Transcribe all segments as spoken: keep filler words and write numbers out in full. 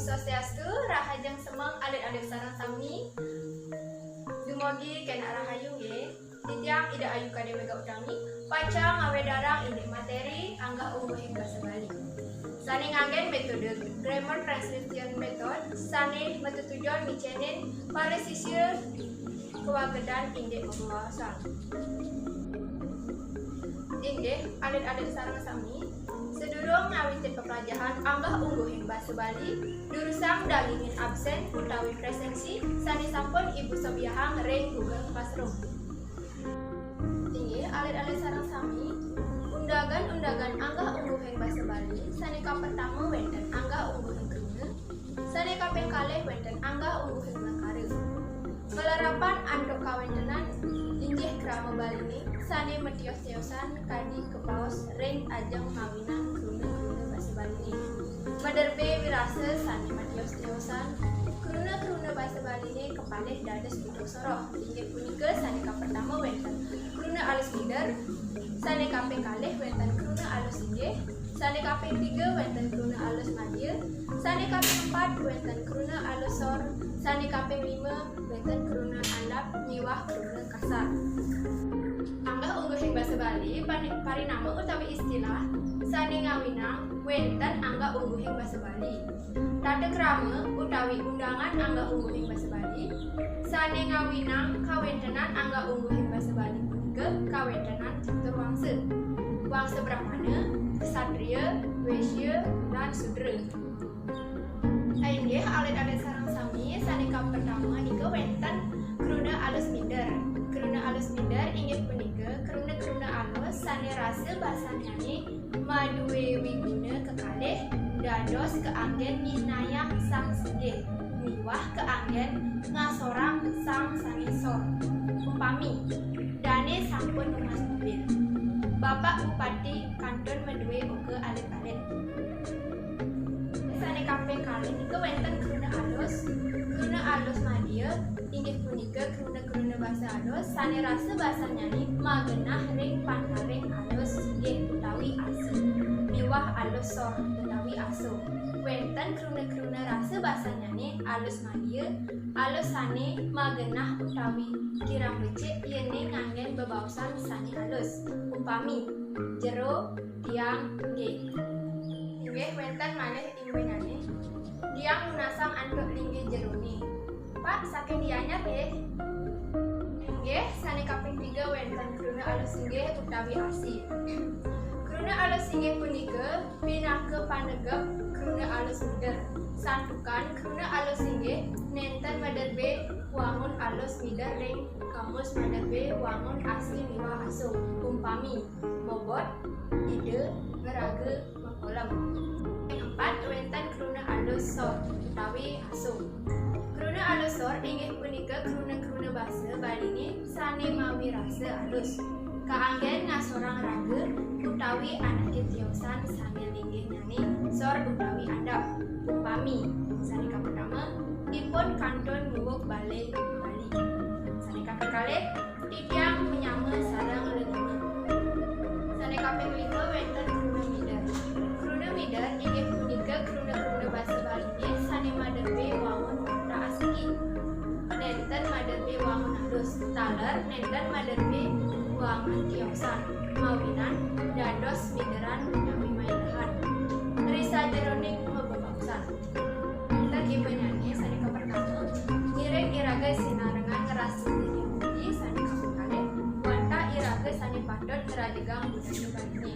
Swastiastu, rahajeng semeng alit-alit sareng sami. Dumugi kenak rahayu nggih. Titiang Ida Ayu Kadé Mega Utami, pacang ngawedarang indik materi anggah ungguhing basa Bali. Sané nganggén métode Grammar Transcription Method sané matetujon micénin para sisya kawagedan indik mabebaosan. Inggih, alit-alit sareng sami, sadurung ngawitin peplajahan anggah ungguhing basa Bali, durusang dagingin absén utawi présénsi sané sampun Ibu sobiahang ring Google Classroom. Inggih, alit-alit sareng sami, undagan-undagan anggah ungguhing basa Bali, sané kapertama wénten anggah ungguhing kruna, sané kaping kalih wénten anggah ungguhing lengkara. Malarapan antuk kawéntenan inggih krama Baliné sané matios-tiosan kadi kabaos ring ajeng ngawinang kruna-kruna basa Baliné. Madrebé wirasa sané matios-tiosan, kruna-kruna basa Baliné kapalih dados pitung soroh. Inggih punika sané kapertama wénten kruna alus mider, sané kaping kalih wénten kruna alus inggih, sané kaping tiga wénten kruna alus madya, sané kaping empat wénten kruna alus sor, sané kaping lima wénten kruna andap miwah kruna kasar. Anggah ungguhing basa Bali pani-, parinama utawi istilah sané ngawinang wénten anggah ungguhing basa Bali. Tata krama utawi undangan anggah ungguhing basa Bali sané ngawinang kawéntenan anggah ungguhing basa Bali punika kawéntenan catur wangsa. Wangsa brahmana, ksatria, waisya, lan sudra. Inggih, alit-alit sareng sami, sané kapertama nika wénten kruna alus mider. Kruna alus mider inggih punika kruna-kruna alus sané rasa basannyané madué wiguna kekalih dados kaanggén mihnayang sang singgih miwah kaanggén ngasorang sang sané sor. Umpami, dané sampun nunas mobil. Bapak Bupati kantun madué oka alit-alit. Sané kaping kalih nika wénten kruna alus. Kruna alus madya inggih punika kruna-kruna basa alus sané rasa basannyané magenah ring pantaring alus singgih utawi asi miwah alus sor utawi aso. Wénten kruna-kruna rasa basannyané alus madya, alus sané magenah utawi kirang becik yéning nganggén bebaosan sané alus. Umpami, jero, tiang, nggih. Inggih wénten malih iwinane. Tiang nunasang antuk linggih jerone. Pak, saking Gianyar nggih. Inggih, sane kaping tiga wénten kruna alus singgih utawi asi. Kruna alus singgih punika pinaka panegep kruna alus mider. Santukan kruna alus singgih nenten maderbe wangun alus mider ring kamus maderbe wangun asi miwah aso. Umpami, bobot, ida, ngeraga, makolem. Empat, wénten kruna alus sor utawi aso. Kruna alus sor inggih punika kruna-kruna basa Baline sane mawi rasa alus. Kaanggen ngasorang raga utawi anake tiosan sane linggihnane sor utawi andap. Umpami, sane kapertama, ipun kantun nguwuk bale Bali. Sane kakalih, titiang manyama sareng lelima. Sane kaping lima wénten kruna mider. Kruna mider inggih punika kruna-kruna basa Baline sane maderbe wangun kata asiki. Nenten maderbe wangun alus, taler nenten maderbe wangun tiosan, mawinan dados mideran utawi mainahan. Ri sajeroning mabebaosan. Wénten ibannyane sane kapertama, ngiring iraga sinarengan ngrasa diri mugi, sane kaping kalih, wantah iraga sane patut ngrajegang budaya Baline.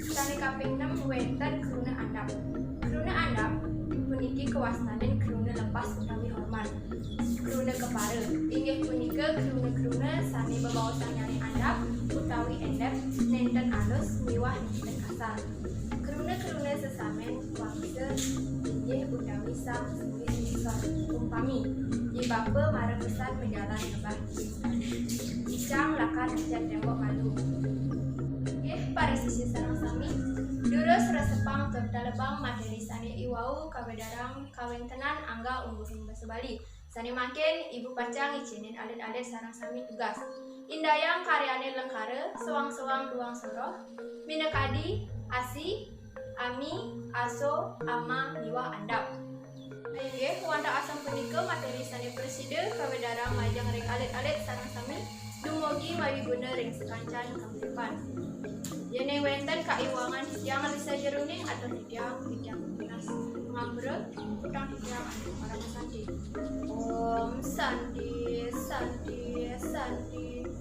Sane kaping nem wénten kruna andap. Kruna andap puniki kawastanin kruna lepas utawi hormat. Kruna kepara inggih punika kruna-kruna sane bebaosannyane andap utawi endep, nenten alus miwah nenten kasar. Kruna-kruna sesamen wangsa inggih utawi sang singgih sisor. Umpami, Nyi Bapa mara pesan majalan ngebah icang lakar ngecat tembok malu. Inggih, para sisya sareng sami, durus resepang tur talebang materi sane iwau kawedarang kawéntenan angga ungguhing basa Bali. Sane mangkin Ibu pacang ngicénin alit-alit sareng sami tugas. Indayang karyane lengkara, soang-soang duang soroh, minakadi, asi, ami, aso, ama, miwah andap. Inggih, wantah asapunika materi sané prasida kawedara majeng ring alit-alit sareng sami dumugi mawiguna ring sakancan kauripan. Yéning wénten kaiwangan titiang ring sajeroning atur titiang, titiang tunas ngapura, kutang titiang antuk paramasanti. Om Santi, Santi, Santi.